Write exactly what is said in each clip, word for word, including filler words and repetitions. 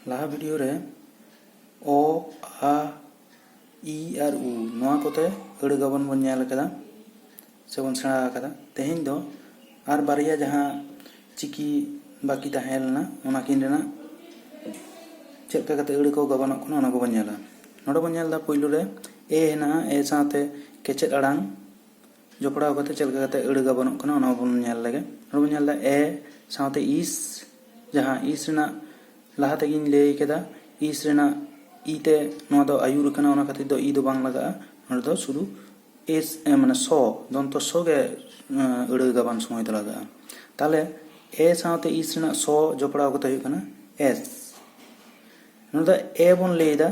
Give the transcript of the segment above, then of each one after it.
ᱞᱟᱦᱟ ᱵᱷᱤᱰᱤᱭᱳ ᱨᱮ ᱚ, ᱟ, ᱤ ᱟᱨ ᱩ ᱱᱚᱣᱟ ᱠᱚᱛᱮ ᱟᱹᱲᱟᱹ ᱜᱟᱵᱟᱱ ᱵᱚᱱ ᱧᱮᱞ ᱟᱠᱟᱫᱟ ᱥᱮ ᱵᱚᱱ ᱥᱮᱬᱟ ᱟᱠᱟᱫᱟ᱾ ᱛᱮᱦᱮᱧ ᱫᱚ ᱟᱨ ᱵᱟᱨᱭᱟ ᱡᱟᱦᱟᱸ ᱪᱤᱠᱤ ᱵᱟᱹᱠᱤ ᱛᱟᱦᱮᱸ ᱞᱮᱱᱟ, ᱚᱱᱟ ᱠᱤᱱ ᱨᱮᱱᱟᱜ ᱪᱮᱫ ᱞᱮᱠᱟ ᱠᱟᱛᱮ ᱟᱹᱲᱟᱹ ᱠᱚ ᱜᱟᱵᱟᱱᱚᱜ ᱠᱟᱱᱟ, ᱚᱱᱟ ᱠᱚᱵᱚᱱ ᱧᱮᱞᱟ᱾ ᱱᱚᱰᱮ ᱵᱚᱱ ᱧᱮᱞ ᱮᱫᱟ, ᱯᱳᱭᱞᱳ ᱨᱮ ᱮ ᱦᱮᱱᱟᱜᱼᱟ, ᱮ ᱥᱟᱶᱛᱮ ᱠᱮᱪᱮᱫ ᱟᱲᱟᱝ ᱡᱚᱯᱲᱟᱣ ᱠᱟᱛᱮ ᱪᱮᱫ ᱞᱮᱠᱟ ᱠᱟᱛᱮ ᱟᱹᱲᱟᱹ ᱜᱟᱵᱟᱱᱚᱜ ᱠᱟᱱᱟ, ᱚᱱᱟ ᱵᱚᱱ ᱧᱮᱞ ᱞᱮᱜᱮ᱾ ᱱᱚᱰᱮ ᱵᱚᱱ ᱧᱮᱞ ᱮᱫᱟ ᱮ ᱥᱟᱶᱛᱮ ᱤᱥ, ᱡᱟᱦᱟᱸ ᱤᱥ ᱨᱮᱱᱟᱜ ᱞᱟᱦᱟ ᱛᱮᱜᱮᱧ ᱞᱟᱹᱭ ᱠᱮᱫᱟ, ᱤᱥ ᱨᱮᱱᱟᱜ ᱤ ᱛᱮ ᱱᱚᱣᱟ ᱫᱚ ᱟᱹᱭᱩᱨ ᱟᱠᱟᱱᱟ, ᱚᱱᱟ ᱠᱷᱟᱹᱛᱤᱨ ᱫᱚ ᱤ ᱫᱚ ᱵᱟᱝ ᱞᱟᱜᱟᱜᱼᱟ᱾ ᱱᱚᱰᱮ ᱫᱚ ᱥᱩᱫᱷᱩ ᱮᱥ, ᱮ, ᱢᱟᱱᱮ ᱥᱚ, ᱫᱚᱱᱛᱚ ᱥᱚ ᱜᱮ, ᱮ, ᱟᱹᱲᱟᱹ ᱜᱟᱵᱟᱱ ᱥᱚᱢᱚᱭ ᱫᱚ ᱞᱟᱜᱟᱜᱼᱟ᱾ ᱛᱟᱦᱚᱞᱮ ᱮ ᱥᱟᱶᱛᱮ ᱤᱥ ᱨᱮᱱᱟᱜ ᱥᱚ ᱡᱚᱯᱲᱟᱣ ᱠᱟᱛᱮ ᱦᱩᱭᱩᱜ ᱠᱟᱱᱟ ᱮᱥ᱾ ᱱᱚᱰᱮ ᱫᱚ ᱮ ᱵᱚᱱ ᱞᱟᱹᱭ ᱮᱫᱟ,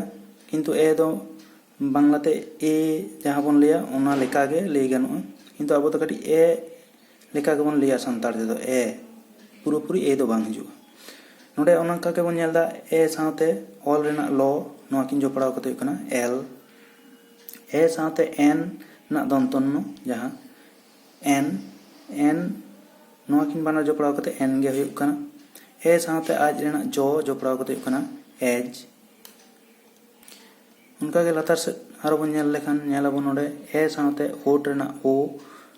ᱠᱤᱱᱛᱩ ᱮ ᱫᱚ ᱵᱟᱝᱞᱟᱛᱮ ᱮ ᱡᱟᱦᱟᱸ ᱵᱚᱱ ᱞᱟᱹᱭᱟ, ᱚᱱᱟ ᱞᱮᱠᱟ ᱜᱮ ᱞᱟᱹᱭ ᱜᱟᱱᱚᱜᱼᱟ, ᱠᱤᱱᱛᱩ ᱟᱵᱚ ᱫᱚ ᱠᱟᱹᱴᱤᱡ ᱮ ᱞᱮᱠᱟ ᱜᱮᱵᱚᱱ ᱞᱟᱹᱭᱟ ᱥᱟᱱᱛᱟᱲ ᱛᱮᱫᱚ ᱮ, ᱯᱩᱨᱟᱹᱯᱩᱨᱤ ᱮ ᱫᱚ ᱵᱟᱝ ᱦᱤᱡᱩᱜᱼᱟ᱾ ᱱᱚᱰᱮ ᱚᱱᱟ ᱚᱱᱠᱟ ᱜᱮᱵᱚᱱ ᱧᱮᱞ ᱮᱫᱟ, ᱮ ᱥᱟᱶᱛᱮ ᱚᱞ ᱨᱮᱱᱟᱜ ᱞᱚ, ᱱᱚᱣᱟ ᱠᱤᱱ ᱡᱚᱯᱲᱟᱣ ᱠᱟᱛᱮ ᱦᱩᱭᱩᱜ ᱠᱟᱱᱟ ᱮᱞ᱾ ᱮ ᱥᱟᱶᱛᱮ ᱮᱱ ᱨᱮᱱᱟᱜ ᱫᱚᱱᱛᱚᱱᱱᱚ, ᱡᱟᱦᱟᱸ ᱮᱱ, ᱮᱱ ᱱᱚᱣᱟ ᱠᱤᱱ ᱵᱟᱱᱟᱨ ᱡᱚᱯᱲᱟᱣ ᱠᱟᱛᱮ ᱮᱱ ᱜᱮ ᱦᱩᱭᱩᱜ ᱠᱟᱱᱟ᱾ ᱮ ᱥᱟᱶᱛᱮ ᱟᱡ ᱨᱮᱱᱟᱜ ᱡᱚ ᱡᱚᱯᱲᱟᱣ ᱠᱟᱛᱮ ᱦᱩᱭᱩᱜ ᱠᱟᱱᱟ ᱮᱡ᱾ ᱚᱱᱠᱟᱜᱮ ᱞᱟᱛᱟᱨ ᱥᱮᱫ ᱟᱨᱚ ᱵᱚᱱ ᱧᱮᱞ ᱞᱮᱠᱷᱟᱱ, ᱧᱮᱞ ᱟᱵᱚᱱ ᱱᱚᱰᱮ ᱮ ᱥᱟᱶᱛᱮ ᱳᱴ ᱨᱮᱱᱟᱜ ᱳ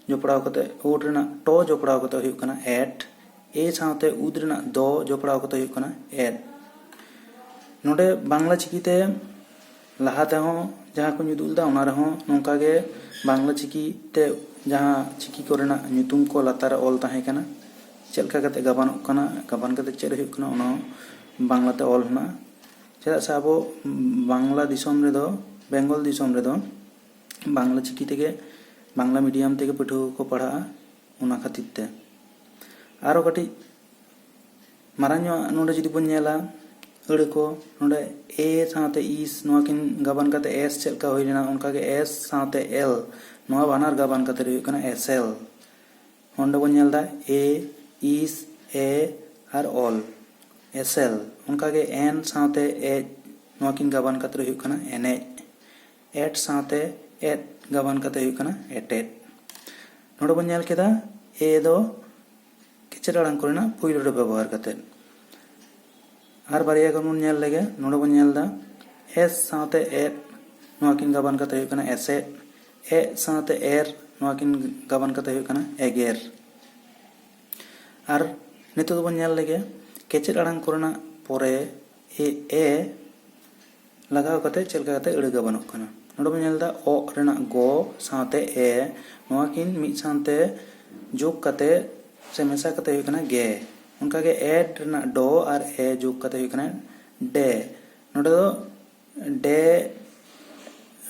ᱡᱚᱯᱲᱟᱣ ᱠᱟᱛᱮ, ᱳᱴ ᱨᱮᱱᱟᱜ ᱴᱚ ᱡᱚᱯᱲᱟᱣ ᱠᱟᱛᱮ ᱦᱩᱭᱩᱜ ᱠᱟᱱᱟ ᱮᱴ᱾ ᱮ ᱥᱟᱶᱛᱮ ᱩᱫ ᱨᱮᱱᱟᱜ ᱫᱚ ᱡᱚᱯᱲᱟᱣ ᱠᱟᱛᱮ ᱦᱩᱭᱩᱜ ᱠᱟᱱᱟ ᱮᱫ᱾ ᱱᱚᱰᱮ ᱵᱟᱝᱞᱟ ᱪᱤᱠᱤᱛᱮ ᱞᱟᱦᱟ ᱛᱮᱦᱚᱸ ᱡᱟᱦᱟᱸ ᱠᱚᱧ ᱩᱫᱩᱜ ᱞᱮᱫᱟ, ᱚᱱᱟ ᱨᱮᱦᱚᱸ ᱱᱚᱝᱠᱟ ᱜᱮ ᱵᱟᱝᱞᱟ ᱪᱤᱠᱤ ᱛᱮ ᱡᱟᱦᱟᱸ ᱪᱤᱠᱤ ᱠᱚᱨᱮᱱᱟᱜ ᱧᱩᱛᱩᱢ ᱠᱚ ᱞᱟᱛᱟᱨ ᱨᱮ ᱚᱞ ᱛᱟᱦᱮᱸ ᱠᱟᱱᱟ, ᱪᱮᱫ ᱞᱮᱠᱟ ᱠᱟᱛᱮ ᱜᱟᱵᱟᱱᱚᱜ ᱠᱟᱱᱟ, ᱜᱟᱵᱟᱱ ᱠᱟᱛᱮ ᱪᱮᱫ ᱦᱩᱭᱩᱜ ᱠᱟᱱᱟ, ᱚᱱᱟ ᱦᱚᱸ ᱵᱟᱝᱞᱟᱛᱮ ᱚᱞ ᱦᱮᱱᱟᱜᱼᱟ᱾ ᱪᱮᱫᱟᱜ ᱥᱮ ᱟᱵᱚ ᱵᱟᱝᱞᱟ ᱫᱤᱥᱚᱢ ᱨᱮᱫᱚ, ᱵᱮᱝᱜᱚᱞ ᱫᱤᱥᱚᱢ ᱨᱮᱫᱚ ᱵᱟᱝᱞᱟ ᱪᱤᱠᱤ ᱛᱮᱜᱮ, ᱵᱟᱝᱞᱟ ᱢᱤᱰᱤᱭᱟᱢ ᱛᱮᱜᱮ ᱯᱟᱹᱴᱷᱩᱣᱟᱹ ᱠᱚᱠᱚ ᱯᱟᱲᱦᱟᱜᱼᱟ, ᱚᱱᱟ ᱠᱷᱟᱹᱛᱤᱨ ᱛᱮ᱾ ᱟᱨᱚ ᱠᱟᱹᱴᱤᱡ ᱢᱟᱨᱟᱝ ᱧᱚᱜ ᱱᱚᱰᱮ ᱡᱩᱫᱤ ᱵᱚᱱ ᱧᱮᱞᱟ ᱟᱹᱲᱟᱹ ᱠᱚ, ᱱᱚᱰᱮ ᱮ ᱥᱟᱶᱛᱮ ᱤᱥ ᱱᱚᱣᱟ ᱠᱤᱱ ᱜᱟᱵᱟᱱ ᱠᱟᱛᱮ ᱮᱥ ᱪᱮᱫ ᱞᱮᱠᱟ ᱦᱩᱭ ᱞᱮᱱᱟ, ᱚᱱᱠᱟᱜᱮ ᱮᱥ ᱥᱟᱶᱛᱮ ᱮᱞ ᱱᱚᱣᱟ ᱵᱟᱱᱟᱨ ᱜᱟᱵᱟᱱ ᱠᱟᱛᱮ ᱦᱩᱭᱩᱜ ᱠᱟᱱᱟ ᱮᱥᱮᱞ᱾ ᱚᱸᱰᱮ ᱵᱚᱱ ᱧᱮᱞ ᱮᱫᱟ ᱮ, ᱤᱥ, ᱮ ᱟᱨ ᱚᱞ, ᱮᱥᱮᱞ᱾ ᱚᱱᱠᱟᱜᱮ ᱮᱱ ᱥᱟᱶᱛᱮ ᱮᱡ ᱱᱚᱣᱟ ᱠᱤᱱ ᱜᱟᱵᱟᱱ ᱠᱟᱛᱮ ᱦᱩᱭᱩᱜ ᱠᱟᱱᱟ ᱮᱱᱮᱡ᱾ ᱮᱴ ᱥᱟᱶᱛᱮ ᱮᱫ ᱜᱟᱵᱟᱱ ᱠᱟᱛᱮ ᱦᱩᱭᱩᱜ ᱠᱟᱱᱟ ᱮᱴᱮᱫ᱾ ᱱᱚᱰᱮ ᱵᱚᱱ ᱧᱮᱞ ᱠᱮᱫᱟ ᱮ ᱫᱚ ᱠᱮᱪᱮᱫ ᱟᱲᱟᱝ ᱠᱚᱨᱮᱱᱟᱜ ᱯᱩᱭᱞᱩ ᱨᱮ ᱵᱮᱵᱚᱦᱟᱨ ᱠᱟᱛᱮ᱾ ᱟᱨ ᱵᱟᱨᱭᱟ ᱜᱟᱵᱟᱱ ᱵᱚᱱ ᱧᱮᱞ ᱞᱮᱜᱮ᱾ ᱱᱚᱰᱮ ᱵᱚᱱ ᱧᱮᱞ ᱮᱫᱟ ᱮᱥ ᱥᱟᱶᱛᱮ ᱮᱫ, ᱱᱚᱣᱟ ᱠᱤᱱ ᱜᱟᱵᱟᱱ ᱠᱟᱛᱮ ᱦᱩᱭᱩᱜ ᱠᱟᱱᱟ ᱮᱥᱮᱫ᱾ ᱮᱜ ᱥᱟᱶᱛᱮ ᱮᱨ, ᱱᱚᱣᱟ ᱠᱤᱱ ᱜᱟᱵᱟᱱ ᱠᱟᱛᱮ ᱦᱩᱭᱩᱜ ᱠᱟᱱᱟ ᱮᱜᱮᱨ᱾ ᱟᱨ ᱱᱤᱛᱚᱜ ᱫᱚᱵᱚᱱ ᱧᱮᱞ ᱞᱮᱜᱮ ᱠᱮᱪᱮᱫ ᱟᱲᱟᱝ ᱠᱚᱨᱮᱱᱟᱜ ᱯᱚᱨᱮ ᱮ, ᱮ ᱞᱟᱜᱟᱣ ᱠᱟᱛᱮ ᱪᱮᱫ ᱞᱮᱠᱟ ᱠᱟᱛᱮ ᱟᱹᱲᱟᱹ ᱜᱟᱵᱟᱱᱚᱜ ᱠᱟᱱᱟ᱾ ᱱᱚᱰᱮ ᱵᱚᱱ ᱧᱮᱞ ᱮᱫᱟ ᱚᱜ ᱨᱮᱱᱟᱜ ᱜᱚ ᱥᱟᱶᱛᱮ ᱮ, ᱱᱚᱣᱟ ᱠᱤᱱ ᱢᱤᱫ ᱥᱟᱶᱛᱮ ᱡᱳᱜᱽ ᱠᱟᱛᱮ ᱥᱮ ᱢᱮᱥᱟ ᱠᱟᱛᱮ ᱦᱩᱭᱩᱜ ᱠᱟᱱᱟ ᱜᱮ᱾ ᱚᱱᱠᱟᱜᱮ ᱮᱰ ᱨᱮᱱᱟᱜ ᱰᱚ ᱟᱨ ᱮ ᱡᱳᱜᱽ ᱠᱟᱛᱮ ᱦᱩᱭᱩᱜ ᱠᱟᱱᱟ ᱰᱮ᱾ ᱱᱚᱰᱮ ᱫᱚ ᱰᱮ,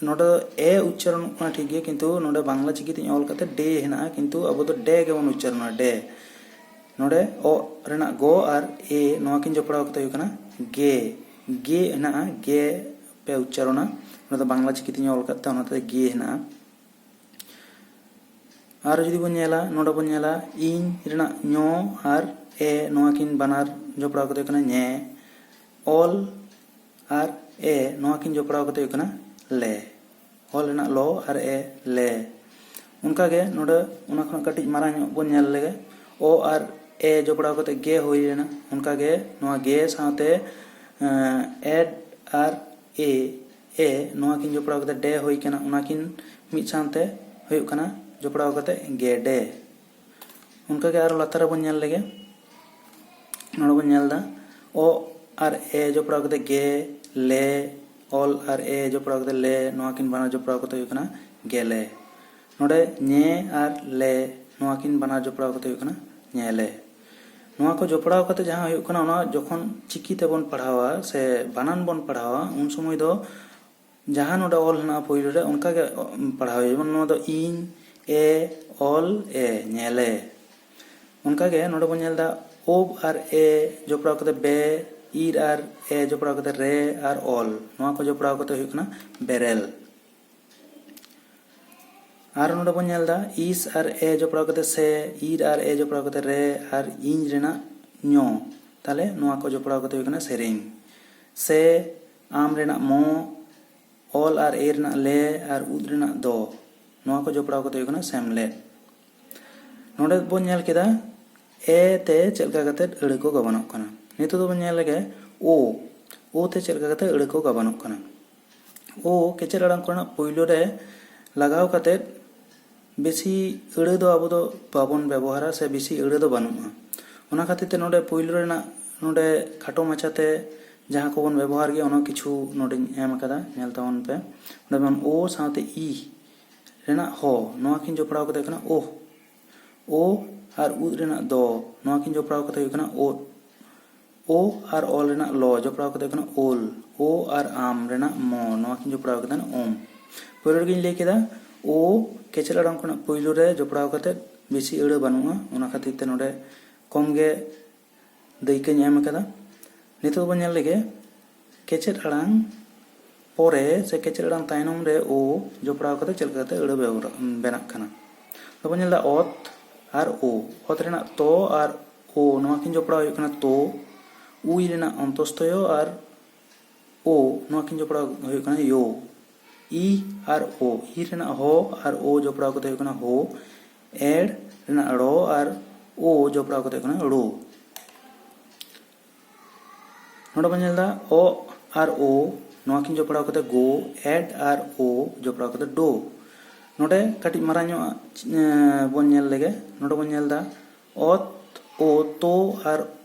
ᱱᱚᱰᱮ ᱫᱚ ᱮ ᱩᱪᱪᱟᱨᱚᱱᱚᱜ ᱠᱟᱱᱟ ᱴᱷᱤᱠ ᱜᱮ, ᱠᱤᱱᱛᱩ ᱱᱚᱰᱮ ᱵᱟᱝᱞᱟ ᱪᱤᱠᱤ ᱛᱮᱧ ᱚᱞ ᱠᱟᱛᱮ ᱰᱮ ᱦᱮᱱᱟᱜᱼᱟ, ᱠᱤᱱᱛᱩ ᱟᱵᱚ ᱫᱚ ᱰᱮ ᱜᱮᱵᱚᱱ ᱩᱪᱪᱟᱨᱚᱱᱟ, ᱰᱮ᱾ ᱱᱚᱰᱮ ᱚ ᱨᱮᱱᱟᱜ ᱜᱚ ᱟᱨ ᱮ, ᱱᱚᱣᱟ ᱠᱤᱱ ᱡᱚᱯᱲᱟᱣ ᱠᱟᱛᱮ ᱦᱩᱭᱩᱜ ᱠᱟᱱᱟ ᱜᱮ᱾ ᱜᱮ ᱦᱮᱱᱟᱜᱼᱟ, ᱜᱮ ᱯᱮ ᱩᱪᱪᱟᱨᱚᱱᱟ᱾ ᱱᱚᱰᱮ ᱫᱚ ᱵᱟᱝᱞᱟ ᱪᱤᱠᱤ ᱛᱮᱧ ᱚᱞ ᱠᱟᱫ ᱛᱮ ᱚᱱᱟᱛᱮ ᱜᱮ ᱦᱮᱱᱟᱜᱼᱟ᱾ ᱟᱨ ᱡᱩᱫᱤ ᱵᱚᱱ ᱧᱮᱞᱟ, ᱱᱚᱰᱮ ᱵᱚᱱ ᱧᱮᱞᱟ ᱤᱧ ᱨᱮᱱᱟᱜ ᱧᱚ ᱟᱨ ᱮ, ᱱᱚᱣᱟ ᱠᱤᱱ ᱵᱟᱱᱟᱨ ᱡᱚᱯᱲᱟᱣ ᱠᱟᱛᱮ ᱦᱩᱭᱩᱜ ᱠᱟᱱᱟ ᱧᱮ᱾ ᱚᱞ ᱟᱨ ᱮ, ᱱᱚᱣᱟ ᱠᱤᱱ ᱡᱚᱯᱲᱟᱣ ᱠᱟᱛᱮ ᱦᱩᱭᱩᱜ ᱠᱟᱱᱟ ᱞᱮ᱾ ᱚᱞ ᱨᱮᱱᱟᱜ ᱞᱚ ᱟᱨ ᱮ, ᱞᱮ᱾ ᱚᱱᱠᱟᱜᱮ ᱱᱚᱰᱮ ᱚᱱᱟ ᱠᱷᱚᱱᱟᱜ ᱠᱟᱹᱴᱤᱡ ᱢᱟᱨᱟᱝ ᱧᱚᱜ ᱵᱚᱱ ᱧᱮᱞ ᱞᱮᱜᱮ᱾ ᱚ ᱟᱨ ᱮ ᱡᱚᱯᱲᱟᱣ ᱠᱟᱛᱮ ᱜᱮ ᱦᱩᱭ ᱞᱮᱱᱟ᱾ ᱚᱱᱠᱟᱜᱮ ᱱᱚᱣᱟ ᱜᱮ ᱥᱟᱶᱛᱮ, ᱮᱸ, ᱮᱰ ᱟᱨ ᱮ, ᱮ, ᱱᱚᱣᱟ ᱠᱤᱱ ᱡᱚᱯᱲᱟᱣ ᱠᱟᱛᱮ ᱰᱮ ᱦᱩᱭ ᱠᱟᱱᱟ, ᱚᱱᱟ ᱠᱤᱱ ᱢᱤᱫ ᱥᱟᱶᱛᱮ ᱦᱩᱭᱩᱜ ᱠᱟᱱᱟ ᱡᱚᱯᱲᱟᱣ ᱠᱟᱛᱮ ᱜᱮᱰᱮ᱾ ᱚᱱᱠᱟᱜᱮ ᱟᱨᱚ ᱞᱟᱛᱟᱨ ᱨᱮᱵᱚᱱ ᱧᱮᱞ ᱞᱮᱜᱮ᱾ ᱱᱚᱰᱮ ᱵᱚᱱ ᱧᱮᱞ ᱮᱫᱟ ᱚ ᱟᱨ ᱮ ᱡᱚᱯᱲᱟᱣ ᱠᱟᱛᱮ ᱜᱮ, ᱞᱮ, ᱚᱞ ᱟᱨ ᱮ ᱡᱚᱯᱲᱟᱣ ᱠᱟᱛᱮ ᱞᱮ, ᱱᱚᱣᱟ ᱠᱤᱱ ᱵᱟᱱᱟᱨ ᱡᱚᱯᱲᱟᱣ ᱠᱟᱛᱮ ᱦᱩᱭᱩᱜ ᱠᱟᱱᱟ ᱜᱮᱞᱮ᱾ ᱱᱚᱰᱮ ᱧᱮ ᱟᱨ ᱞᱮ, ᱱᱚᱣᱟ ᱠᱤᱱ ᱵᱟᱱᱟᱨ ᱡᱚᱯᱲᱟᱣ ᱠᱟᱛᱮ ᱦᱩᱭᱩᱜ ᱠᱟᱱᱟ ᱧᱮᱞᱮ᱾ ᱱᱚᱣᱟ ᱠᱚ ᱡᱚᱯᱲᱟᱣ ᱠᱟᱛᱮ ᱡᱟᱦᱟᱸ ᱦᱩᱭᱩᱜ ᱠᱟᱱᱟ, ᱚᱱᱟ ᱡᱚᱠᱷᱚᱱ ᱪᱤᱠᱤ ᱛᱮᱵᱚᱱ ᱯᱟᱲᱦᱟᱣᱟ ᱥᱮ ᱵᱟᱱᱟᱱ ᱵᱚᱱ ᱯᱟᱲᱦᱟᱣᱟ, ᱩᱱ ᱥᱚᱢᱚᱭ ᱫᱚ ᱡᱟᱦᱟᱸ ᱱᱚᱰᱮ ᱚᱞ ᱦᱮᱱᱟᱜᱼᱟ ᱯᱳᱭᱞᱳ ᱨᱮ, ᱚᱱᱠᱟᱜᱮ ᱯᱟᱲᱦᱟᱣ ᱦᱩᱭᱩᱜᱼᱟ᱾ ᱡᱮᱢᱚᱱ ᱱᱚᱣᱟ ᱫᱚ ᱤᱧ, ᱮ, ᱚᱞ, ᱮ, ᱧᱮᱞᱮ᱾ ᱚᱱᱠᱟᱜᱮ ᱱᱚᱰᱮ ᱵᱚᱱ ᱧᱮᱞ ᱮᱫᱟ ᱳᱵ ᱟᱨ ᱮ ᱡᱚᱯᱲᱟᱣ ᱠᱟᱛᱮ ᱵᱮ, ᱤᱨ ᱟᱨ ᱮ ᱡᱚᱯᱲᱟᱣ ᱠᱟᱛᱮ ᱨᱮ ᱟᱨ ᱚᱞ, ᱱᱚᱣᱟ ᱠᱚ ᱡᱚᱯᱲᱟᱣ ᱠᱟᱛᱮ ᱦᱩᱭᱩᱜ ᱠᱟᱱᱟ ᱵᱮᱨᱮᱞ᱾ ᱟᱨ ᱱᱚᱰᱮ ᱵᱚᱱ ᱧᱮᱞ ᱮᱫᱟ ᱤᱥ ᱟᱨ ᱮ ᱡᱚᱯᱲᱟᱣ ᱠᱟᱛᱮ ᱥᱮ, ᱤᱨ ᱟᱨ ᱮ ᱡᱚᱯᱲᱟᱣ ᱠᱟᱛᱮ ᱨᱮ ᱟᱨ ᱤᱧ ᱨᱮᱱᱟᱜ ᱧᱚ, ᱛᱟᱦᱞᱮ ᱱᱚᱣᱟ ᱠᱚ ᱡᱚᱯᱲᱟᱣ ᱠᱟᱛᱮ ᱦᱩᱭᱩᱜ ᱠᱟᱱᱟ ᱥᱮᱨᱮᱧ᱾ ᱥᱮ, ᱟᱢ ᱨᱮᱱᱟᱜ ᱢᱚ, ᱚᱞ ᱟᱨ ᱮ ᱨᱮᱱᱟᱜ ᱞᱮ ᱟᱨ ᱩᱫ ᱨᱮᱱᱟᱜ ᱫᱚ, ᱱᱚᱣᱟ ᱠᱚ ᱡᱚᱯᱲᱟᱣ ᱠᱟᱛᱮ ᱦᱩᱭᱩᱜ ᱠᱟᱱᱟ ᱥᱮᱢᱞᱮᱫ᱾ ᱱᱚᱰᱮ ᱵᱚᱱ ᱧᱮᱞ ᱠᱮᱫᱟ ᱮ ᱛᱮ ᱪᱮᱫ ᱞᱮᱠᱟ ᱠᱟᱛᱮ ᱟᱹᱲᱟᱹ ᱠᱚ ᱜᱟᱵᱟᱱᱚᱜ ᱠᱟᱱᱟ᱾ ᱱᱤᱛᱚᱜ ᱫᱚᱵᱚᱱ ᱧᱮᱞ ᱞᱮᱜᱮ ᱳ᱾ ᱳ ᱛᱮ ᱪᱮᱫ ᱞᱮᱠᱟ ᱠᱟᱛᱮ ᱟᱹᱲᱟᱹ ᱠᱚ ᱜᱟᱵᱟᱱᱚᱜ ᱠᱟᱱᱟ᱾ ᱳ ᱠᱮᱪᱮᱫ ᱟᱲᱟᱝ ᱠᱚᱨᱮᱱᱟᱜ ᱯᱳᱭᱞᱳ ᱨᱮ ᱞᱟᱜᱟᱣ ᱠᱟᱛᱮ ᱵᱮᱥᱤ ᱟᱹᱲᱟᱹ ᱫᱚ ᱟᱵᱚ ᱫᱚ ᱵᱟᱵᱚᱱ ᱵᱮᱵᱚᱦᱟᱨᱟ ᱥᱮ ᱵᱮᱥᱤ ᱟᱹᱲᱟᱹ ᱫᱚ ᱵᱟᱹᱱᱩᱜᱼᱟ᱾ ᱚᱱᱟ ᱠᱷᱟᱹᱛᱤᱨ ᱛᱮ ᱱᱚᱰᱮ ᱯᱳᱭᱞᱳ ᱨᱮᱱᱟᱜ ᱱᱚᱰᱮ ᱠᱷᱟᱴᱚ ᱢᱟᱪᱷᱟᱛᱮ ᱡᱟᱦᱟᱸ ᱠᱚᱵᱚᱱ ᱵᱮᱵᱚᱦᱟᱨ ᱜᱮᱭᱟ, ᱚᱱᱟ ᱠᱤᱪᱷᱩ ᱱᱚᱰᱮᱧ ᱮᱢ ᱟᱠᱟᱫᱟ, ᱧᱮᱞ ᱛᱟᱵᱚᱱ ᱯᱮ᱾ ᱱᱚᱰᱮ ᱡᱮᱢᱚᱱ ᱳ ᱥᱟᱶᱛᱮ ᱤ ᱨᱮᱱᱟᱜ ᱦᱚ, ᱱᱚᱣᱟ ᱠᱤᱱ ᱡᱚᱯᱲᱟᱣ ᱠᱟᱛᱮ ᱦᱩᱭᱩᱜ ᱠᱟᱱᱟ ᱳᱦ᱾ ᱳ ᱟᱨ ᱩᱫ ᱨᱮᱱᱟᱜ ᱫᱚ, ᱱᱚᱣᱟ ᱠᱤᱱ ᱡᱚᱯᱲᱟᱣ ᱠᱟᱛᱮ ᱦᱩᱭᱩᱜ ᱠᱟᱱᱟ ᱳᱫ᱾ ᱳ ᱟᱨ ᱚᱞ ᱨᱮᱱᱟᱜ ᱞᱚ ᱡᱚᱯᱲᱟᱣ ᱠᱟᱛᱮ ᱦᱩᱭᱩᱜ ᱠᱟᱱᱟ ᱳᱞ᱾ ᱳ ᱟᱨ ᱟᱢ ᱨᱮᱱᱟᱜ ᱢᱚ, ᱱᱚᱣᱟ ᱠᱤᱱ ᱡᱚᱯᱲᱟᱣ ᱠᱟᱛᱮ ᱦᱩᱭᱩᱜ ᱠᱟᱱᱟ ᱳᱢ᱾ ᱯᱳᱭᱞᱳ ᱨᱮᱜᱮᱧ ᱞᱟᱹᱭ ᱠᱮᱫᱟ, ᱳ ᱠᱮᱪᱮᱫ ᱟᱲᱟᱝ ᱠᱷᱚᱱᱟᱜ ᱯᱳᱭᱞᱳ ᱨᱮ ᱡᱚᱯᱲᱟᱣ ᱠᱟᱛᱮ ᱵᱮᱥᱤ ᱟᱹᱲᱟᱹ ᱵᱟᱹᱱᱩᱜᱼᱟ, ᱚᱱᱟ ᱠᱷᱟᱹᱛᱤᱨ ᱛᱮ ᱱᱚᱰᱮ ᱠᱚᱢ ᱜᱮ ᱫᱟᱹᱭᱠᱟᱹᱧ ᱮᱢ ᱟᱠᱟᱫᱟ᱾ ᱱᱤᱛᱚᱜ ᱵᱚᱱ ᱧᱮᱞ ᱞᱮᱜᱮ ᱠᱮᱪᱮᱫ ᱟᱲᱟᱝ ᱯᱚᱨᱮ ᱥᱮ ᱠᱮᱪᱮᱫ ᱟᱲᱟᱝ ᱛᱟᱭᱱᱚᱢ ᱨᱮ ᱳ ᱡᱚᱯᱲᱟᱣ ᱠᱟᱛᱮ ᱪᱮᱫ ᱞᱮᱠᱟᱛᱮ ᱟᱹᱲᱟᱹ ᱵᱮᱣᱨᱟ-, ᱵᱮᱱᱟᱜ ᱠᱟᱱᱟ᱾ ᱛᱚᱵᱚᱱ ᱧᱮᱞ ᱮᱫᱟ ᱚᱛ ᱟᱨ ᱳ᱾ ᱚᱛ ᱨᱮᱱᱟᱜ ᱛᱚ ᱟᱨ ᱳ, ᱱᱚᱣᱟ ᱠᱤᱱ ᱡᱚᱯᱲᱟᱣ ᱦᱩᱭᱩᱜ ᱠᱟᱱᱟ ᱛᱳ᱾ ᱩᱭ ᱨᱮᱱᱟᱜ ᱚᱱᱛᱚᱥᱛᱚᱭᱚ ᱟᱨ ᱳ, ᱱᱚᱣᱟ ᱠᱤᱱ ᱡᱚᱯᱲᱟᱣ ᱦᱩᱭᱩᱜ ᱠᱟᱱᱟ ᱭᱳ᱾ ᱤ ᱟᱨ ᱳ, ᱤ ᱨᱮᱱᱟᱜ ᱦᱚ ᱟᱨ ᱳ ᱡᱚᱯᱲᱟᱣ ᱠᱟᱛᱮ ᱦᱩᱭᱩᱜ ᱠᱟᱱᱟ ᱦᱳ᱾ ᱮᱲ ᱨᱮᱱᱟᱜ ᱲᱚ ᱟᱨ ᱳ ᱡᱚᱯᱲᱟᱣ ᱠᱟᱛᱮ ᱦᱩᱭᱩᱜ ᱠᱟᱱᱟ ᱲᱳ᱾ ᱱᱚᱰᱮ ᱵᱚᱱ ᱧᱮᱞ ᱮᱫᱟ ᱚ ᱟᱨ ᱳ, ᱱᱚᱣᱟ ᱠᱤᱱ ᱡᱚᱯᱲᱟᱣ ᱠᱟᱛᱮ ᱜᱳ᱾ ᱮᱰ ᱟᱨ ᱳ ᱡᱚᱯᱲᱟᱣ ᱠᱟᱛᱮ ᱰᱳ᱾ ᱱᱚᱰᱮ ᱠᱟᱹᱴᱤᱡ ᱢᱟᱨᱟᱝ ᱧᱚᱜ, ᱮᱸ, ᱵᱚᱱ ᱧᱮᱞ ᱞᱮᱜᱮ᱾ ᱱᱚᱰᱮ ᱵᱚᱱ ᱧᱮᱞ ᱮᱫᱟ ᱚᱛ ᱳ ᱛᱳ ᱟᱨ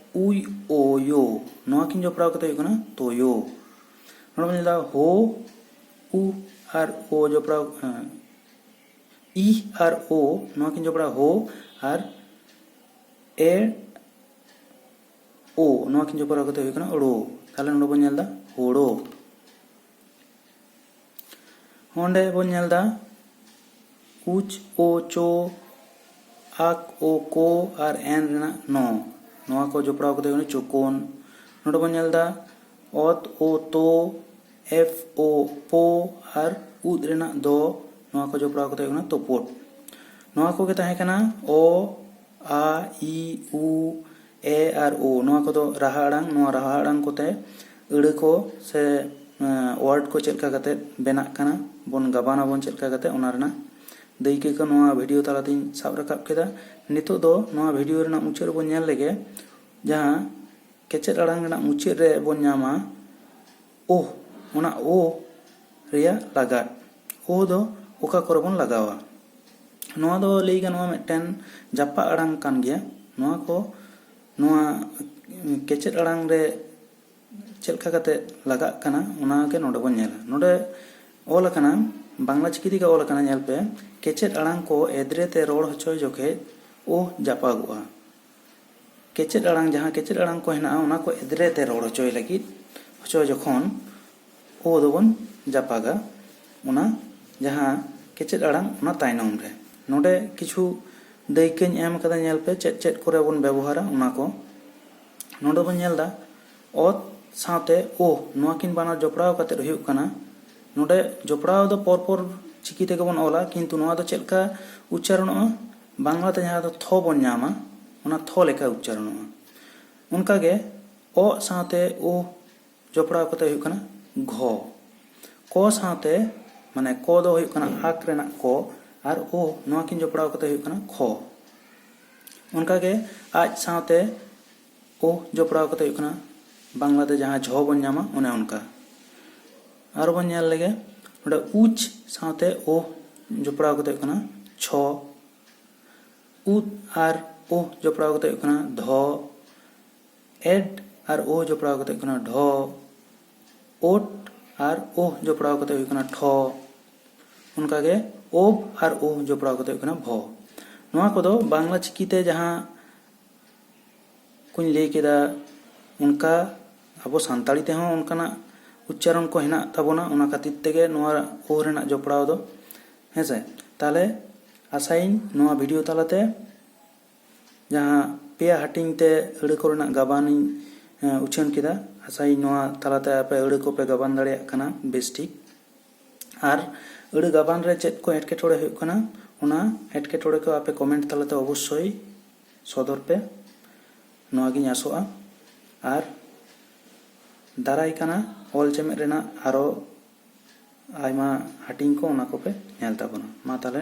ᱩᱭ ᱳ ᱭᱳ, ᱱᱚᱣᱟ ᱠᱤᱱ ᱡᱚᱯᱲᱟᱣ ᱠᱟᱛᱮ ᱦᱩᱭᱩᱜ ᱠᱟᱱᱟ ᱛᱳᱭᱳ᱾ ᱱᱚᱰᱮ ᱵᱚᱱ ᱧᱮᱞ ᱮᱫᱟ ᱦᱳ, ᱩ ᱟᱨ ᱳ ᱡᱚᱯᱲᱟᱣ, ᱮᱸ, ᱤ ᱟᱨ ᱳ, ᱱᱚᱣᱟ ᱠᱤᱱ ᱡᱚᱯᱲᱟᱣ ᱦᱳ, ᱟᱨ ᱮ ᱳ, ᱱᱚᱣᱟ ᱠᱤᱱ ᱡᱚᱯᱲᱟᱣ ᱠᱟᱛᱮ ᱦᱩᱭᱩᱜ ᱠᱟᱱᱟ ᱲᱳ᱾ ᱛᱟᱦᱞᱮ ᱱᱚᱰᱮ ᱵᱚᱱ ᱧᱮᱞ ᱮᱫᱟ ᱦᱳᱲᱳ᱾ ᱚᱸᱰᱮ ᱵᱚᱱ ᱧᱮᱞ ᱮᱫᱟ ᱩᱪ ᱳ ᱪᱳ, ᱟᱠ ᱳ ᱠᱳ ᱟᱨ ᱮᱱ ᱨᱮᱱᱟᱜ ᱱᱚ, ᱱᱚᱣᱟ ᱠᱚ ᱡᱚᱯᱲᱟᱣ ᱠᱟᱛᱮ ᱦᱩᱭᱩᱜ ᱠᱟᱱᱟ ᱪᱳᱠᱳᱱ᱾ ᱱᱚᱰᱮ ᱵᱚᱱ ᱧᱮᱞ ᱮᱫᱟ ᱚᱛ ᱳ ᱛᱳ, ᱮᱯᱷ ᱳ ᱯᱳ ᱟᱨ ᱩᱫ ᱨᱮᱱᱟᱜ ᱫᱚ, ᱱᱚᱣᱟ ᱠᱚ ᱡᱚᱯᱲᱟᱣ ᱠᱟᱛᱮ ᱦᱩᱭᱩᱜ ᱠᱟᱱᱟ ᱛᱳᱯᱳᱫ᱾ ᱱᱚᱣᱟ ᱠᱚᱜᱮ ᱛᱟᱦᱮᱸ ᱠᱟᱱᱟ ᱚ, ᱟ, ᱤ, ᱩ, ᱮ ᱟᱨ ᱳ, ᱱᱚᱣᱟ ᱠᱚᱫᱚ ᱨᱟᱦᱟ ᱟᱲᱟᱝ᱾ ᱱᱚᱣᱟ ᱨᱟᱦᱟ ᱟᱲᱟᱝ ᱠᱚᱛᱮ ᱟᱹᱲᱟᱹ ᱠᱚ ᱥᱮ, ᱮᱸ, ᱣᱟᱨᱰ ᱠᱚ ᱪᱮᱫ ᱞᱮᱠᱟ ᱠᱟᱛᱮ ᱵᱮᱱᱟᱜ ᱠᱟᱱᱟ, ᱵᱚᱱ ᱜᱟᱵᱟᱱ ᱟᱵᱚᱱ ᱪᱮᱫ ᱞᱮᱠᱟ ᱠᱟᱛᱮ, ᱚᱱᱟ ᱨᱮᱱᱟᱜ ᱫᱟᱹᱭᱠᱟᱹ ᱠᱚ ᱱᱚᱣᱟ ᱵᱷᱤᱰᱤᱭᱳ ᱛᱟᱞᱟᱛᱤᱧ ᱥᱟᱵ ᱨᱟᱠᱟᱵ ᱠᱮᱫᱟ᱾ ᱱᱤᱛᱚᱜ ᱫᱚ ᱱᱚᱣᱟ ᱵᱷᱤᱰᱤᱭᱳ ᱨᱮᱱᱟᱜ ᱢᱩᱪᱟᱹᱫ ᱨᱮᱵᱚᱱ ᱧᱮᱞ ᱞᱮᱜᱮ, ᱡᱟᱦᱟᱸ ᱠᱮᱪᱮᱫ ᱟᱲᱟᱝ ᱨᱮᱱᱟᱜ ᱢᱩᱪᱟᱹᱫ ᱨᱮ ᱵᱚᱱ ᱧᱟᱢᱟ ᱳᱦ᱾ ᱚᱱᱟ ᱳᱦ ᱨᱮᱭᱟᱜ ᱞᱟᱜᱟᱫ, ᱳᱦ ᱫᱚ ᱚᱠᱟ ᱠᱚᱨᱮ ᱵᱚᱱ ᱞᱟᱜᱟᱣᱟ? ᱱᱚᱣᱟ ᱫᱚ ᱞᱟᱹᱭ ᱜᱟᱱᱚᱜᱼᱟ ᱢᱤᱫᱴᱮᱱ ᱡᱟᱯᱟᱜ ᱟᱲᱟᱝ ᱠᱟᱱ ᱜᱮᱭᱟ᱾ ᱱᱚᱣᱟ ᱠᱚ, ᱱᱚᱣᱟ ᱠᱮᱪᱮᱫ ᱟᱲᱟᱝ ᱨᱮ ᱪᱮᱫ ᱞᱮᱠᱟ ᱠᱟᱛᱮ ᱞᱟᱜᱟᱜ ᱠᱟᱱᱟ, ᱚᱱᱟ ᱜᱮ ᱱᱚᱰᱮ ᱵᱚᱱ ᱧᱮᱞᱟ᱾ ᱱᱚᱰᱮ ᱚᱞ ᱟᱠᱟᱱᱟ, ᱵᱟᱝᱞᱟ ᱪᱤᱠᱤ ᱛᱮᱜᱮ ᱚᱞ ᱟᱠᱟᱱᱟ, ᱧᱮᱞ ᱯᱮ, ᱠᱮᱪᱮᱫ ᱟᱲᱟᱝ ᱠᱚ ᱮᱫᱽᱨᱮ ᱛᱮ ᱨᱚᱲ ᱦᱚᱪᱚᱭ ᱡᱚᱠᱷᱮᱡ ᱳᱦ ᱡᱟᱯᱟᱜᱚᱜᱼᱟ᱾ ᱠᱮᱪᱮᱫ ᱟᱲᱟᱝ, ᱡᱟᱦᱟᱸ ᱠᱮᱪᱮᱫ ᱟᱲᱟᱝ ᱠᱚ ᱦᱮᱱᱟᱜᱼᱟ, ᱚᱱᱟ ᱠᱚ ᱮᱫᱽᱨᱮ ᱛᱮ ᱨᱚᱲ ᱦᱚᱪᱚᱭ ᱞᱟᱹᱜᱤᱫ, ᱦᱚᱪᱚ ᱡᱚᱠᱷᱚᱱ ᱳᱦ ᱫᱚᱵᱚᱱ ᱡᱟᱯᱟᱜᱟ, ᱚᱱᱟ ᱡᱟᱦᱟᱸ ᱠᱮᱪᱮᱫ ᱟᱲᱟᱝ, ᱚᱱᱟ ᱛᱟᱭᱱᱚᱢ ᱨᱮ᱾ ᱱᱚᱰᱮ ᱠᱤᱪᱷᱩ ᱫᱟᱹᱭᱠᱟᱹᱧ ᱮᱢ ᱠᱟᱫᱟ, ᱧᱮᱞ ᱯᱮ ᱪᱮᱫ ᱪᱮᱫ ᱠᱚᱨᱮ ᱵᱚᱱ ᱵᱮᱵᱚᱦᱟᱨᱟ ᱚᱱᱟ ᱠᱚ᱾ ᱱᱚᱰᱮ ᱵᱚᱱ ᱧᱮᱞ ᱮᱫᱟ ᱚᱛ ᱥᱟᱶᱛᱮ ᱳᱦ, ᱱᱚᱣᱟ ᱠᱤᱱ ᱵᱟᱱᱟᱨ ᱡᱚᱯᱲᱟᱣ ᱠᱟᱛᱮ ᱦᱩᱭᱩᱜ ᱠᱟᱱᱟ᱾ ᱱᱚᱰᱮ ᱡᱚᱯᱲᱟᱣ ᱫᱚ ᱯᱚᱨ ᱯᱚᱨ ᱪᱤᱠᱤ ᱛᱮᱜᱮ ᱵᱚᱱ ᱚᱞᱟ, ᱠᱤᱱᱛᱩ ᱱᱚᱣᱟ ᱫᱚ ᱪᱮᱫ ᱞᱮᱠᱟ ᱩᱪᱪᱟᱨᱚᱱᱚᱜᱼᱟ? ᱵᱟᱝᱞᱟ ᱛᱮ ᱡᱟᱦᱟᱸ ᱫᱚ ᱛᱷᱚ ᱵᱚᱱ ᱧᱟᱢᱟ, ᱚᱱᱟ ᱛᱷᱚ ᱞᱮᱠᱟ ᱩᱪᱪᱟᱨᱚᱱᱚᱜᱼᱟ᱾ ᱚᱱᱠᱟᱜᱮ ᱚᱜ ᱥᱟᱶᱛᱮ ᱳᱦ ᱡᱚᱯᱲᱟᱣ ᱠᱟᱛᱮ ᱦᱩᱭᱩᱜ ᱠᱟᱱᱟ ᱜᱷᱚ᱾ ᱠᱚ ᱥᱟᱶᱛᱮ, ᱢᱟᱱᱮ ᱠᱚ ᱫᱚ ᱦᱩᱭᱩᱜ ᱠᱟᱱᱟ ᱟᱠ ᱨᱮᱱᱟᱜ ᱠᱚ, ᱟᱨ ᱳᱦ ᱱᱚᱣᱟ ᱠᱤᱱ ᱡᱚᱯᱲᱟᱣ ᱠᱟᱛᱮ ᱦᱩᱭᱩᱜ ᱠᱟᱱᱟ ᱠᱷᱚ᱾ ᱚᱱᱠᱟᱜᱮ ᱟᱡ ᱥᱟᱶᱛᱮ ᱳᱦ ᱡᱚᱯᱲᱟᱣ ᱠᱟᱛᱮ ᱦᱩᱭᱩᱜ ᱠᱟᱱᱟ ᱵᱟᱝᱞᱟᱛᱮ ᱡᱟᱦᱟᱸ ᱡᱷᱚ ᱵᱚᱱ ᱧᱟᱢᱟ, ᱚᱱᱮ ᱚᱱᱠᱟ᱾ ᱟᱨᱚ ᱵᱚᱱ ᱧᱮᱞ ᱞᱮᱜᱮ, ᱱᱚᱰᱮ ᱩᱪ ᱥᱟᱶᱛᱮ ᱳᱦ ᱡᱚᱯᱲᱟᱣ ᱠᱟᱛᱮ ᱦᱩᱭᱩᱜ ᱠᱟᱱᱟ ᱪᱷᱚ᱾ ᱩᱫ ᱟᱨ ᱳᱦ ᱡᱚᱯᱲᱟᱣ ᱠᱟᱛᱮ ᱦᱩᱭᱩᱜ ᱠᱟᱱᱟ ᱫᱷᱚ᱾ ᱮᱰ ᱟᱨ ᱳᱦ ᱡᱚᱯᱲᱟᱣ ᱠᱟᱛᱮ ᱦᱩᱭᱩᱜ ᱠᱟᱱᱟ ᱰᱷᱚ᱾ ᱳᱴ ᱟᱨ ᱳᱦ ᱡᱚᱯᱲᱟᱣ ᱠᱟᱛᱮ ᱦᱩᱭᱩᱜ ᱠᱟᱱᱟ ᱴᱷᱚ᱾ ᱚᱱᱠᱟᱜᱮ ᱳᱵ ᱟᱨ ᱳᱦ ᱡᱚᱯᱲᱟᱣ ᱠᱟᱛᱮ ᱦᱩᱭᱩᱜ ᱠᱟᱱᱟ ᱵᱷᱚ᱾ ᱱᱚᱣᱟ ᱠᱚᱫᱚ ᱵᱟᱝᱞᱟ ᱪᱤᱠᱤᱛᱮ ᱡᱟᱦᱟᱸ ᱠᱚᱧ ᱞᱟᱹᱭ ᱠᱮᱫᱟ, ᱚᱱᱠᱟ ᱟᱵᱚ ᱥᱟᱱᱛᱟᱲᱤ ᱛᱮᱦᱚᱸ ᱚᱱᱠᱟᱱᱟᱜ ᱩᱪᱪᱟᱨᱚᱱ ᱠᱚ ᱦᱮᱱᱟᱜ ᱛᱟᱵᱚᱱᱟ᱾ ᱚᱱᱟ ᱠᱷᱟᱹᱛᱤᱨ ᱛᱮᱜᱮ ᱱᱚᱣᱟ ᱳᱦ ᱨᱮᱱᱟᱜ ᱡᱚᱯᱲᱟᱣ ᱫᱚ, ᱦᱮᱸᱥᱮ᱾ ᱛᱟᱦᱚᱞᱮ ᱟᱥᱟᱭᱟᱹᱧ ᱱᱚᱣᱟ ᱵᱷᱤᱰᱤᱭᱳ ᱛᱟᱞᱟᱛᱮ ᱡᱟᱦᱟᱸ ᱯᱮᱭᱟ ᱦᱟᱹᱴᱤᱧ ᱛᱮ ᱟᱹᱲᱟᱹ ᱠᱚᱨᱮᱱᱟᱜ ᱜᱟᱵᱟᱱᱤᱧ, ᱮᱸ, ᱩᱪᱷᱟᱹᱱ ᱠᱮᱫᱟ, ᱟᱥᱟᱭᱟᱹᱧ ᱱᱚᱣᱟ ᱛᱟᱞᱟᱛᱮ ᱟᱯᱮ ᱟᱹᱲᱟᱹ ᱠᱚᱯᱮ ᱜᱟᱵᱟᱱ ᱫᱟᱲᱮᱭᱟᱜ ᱠᱟᱱᱟ ᱵᱮᱥ ᱴᱷᱤᱠ᱾ ᱟᱨ ᱟᱹᱲᱟᱹ ᱜᱟᱵᱟᱱ ᱨᱮ ᱪᱮᱫ ᱠᱚ ᱮᱴᱠᱮᱴᱚᱬᱮ ᱦᱩᱭᱩᱜ ᱠᱟᱱᱟ, ᱚᱱᱟ ᱮᱴᱠᱮᱴᱚᱬᱮ ᱠᱚ ᱟᱯᱮ ᱠᱚᱢᱮᱱᱴ ᱛᱟᱞᱟᱛᱮ ᱚᱵᱚᱥᱥᱳᱭ ᱥᱚᱫᱚᱨ ᱯᱮ, ᱱᱚᱣᱟᱜᱤᱧ ᱟᱥᱚᱜᱼᱟ᱾ ᱟᱨ ᱫᱟᱨᱟᱭ ᱠᱟᱱᱟ ᱚᱞ ᱪᱮᱢᱮᱫ ᱨᱮᱱᱟᱜ ᱟᱨᱚ ᱟᱭᱢᱟ ᱦᱟᱹᱴᱤᱧ ᱠᱚ, ᱚᱱᱟ ᱠᱚᱯᱮ ᱧᱮᱞ ᱛᱟᱵᱚᱱᱟ᱾ ᱢᱟ ᱛᱟᱦᱚᱞᱮ